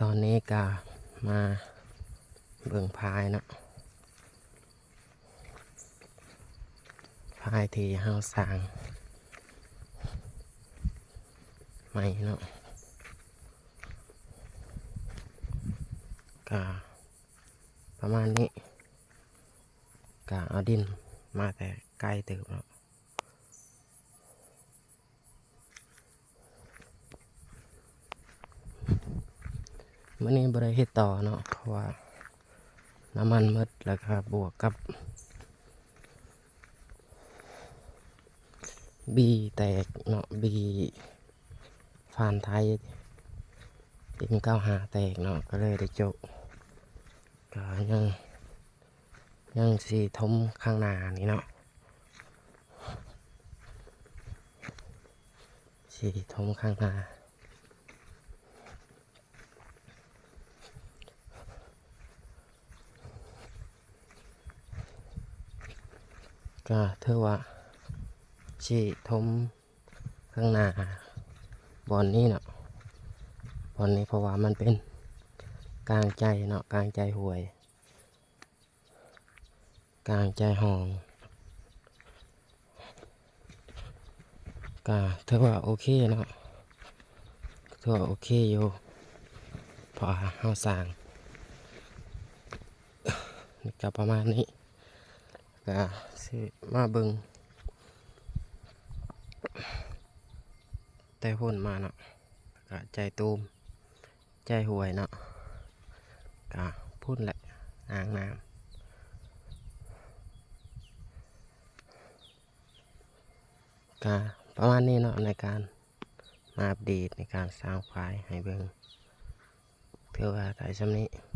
ຕອນນີ້ກະມາເບິ່ງພາຍເນາະ ພາຍທີ່ເຮົາສ້າງໃໝ່ເນາະ ກະປະມານນີ້ ກະເອົາດິນມາແຕ່ໄກເຕີບເນາະ. ມື້ນີ້ບໍ່ໄດ້ເຮັດຕໍ່ເນາະ ເພາະວ່ານ້ຳມັນໝົດ ແລ້ວກະບວກກັບ ບີແຕກເນາະ ບີຟານໄທ ເອັມເກົ້າຫ້າແຕກເນາະ ກະເລີຍໄດ້ໂຈະ ກະຍັງ ຍັງຊິຖົມຂ້າງໜ້ານີ້ເນາະ ຊິຖົມຂ້າງໜ້າ ກະຖືວ່າຊິຖົມຂ້າງໜ້າບ່ອນນີ້ເນາະ ບ່ອນນີ້ ເພາະວ່າມັນເປັນກາງໃຈເນາະ ກາງໃຈຫ້ວຍ ກາງໃຈຮ່ອງ ກະຖືວ່າໂອເຄເນາະ ຖືວ່າໂອເຄຢູ່ ເພາະວ່າເຮົາສ້າງ ນີ້ກະປະມານນີ້ ກະຊິມາເບິ່ງແຕ່ພຸ້ນມາເນາະ ກະໃຈຕູມ ໃຈຫ້ວຍເນາະ ກະພຸ້ນແຫຼະ ອ່າງນ້ຳ ກະປະມານນີ້ເນາະ ໃນການມາອັບເດດໃນການສ້າງຝາຍໃຫ້ເບິ່ງ ຖືວ່າໄດ້ສ່ຳນີ້.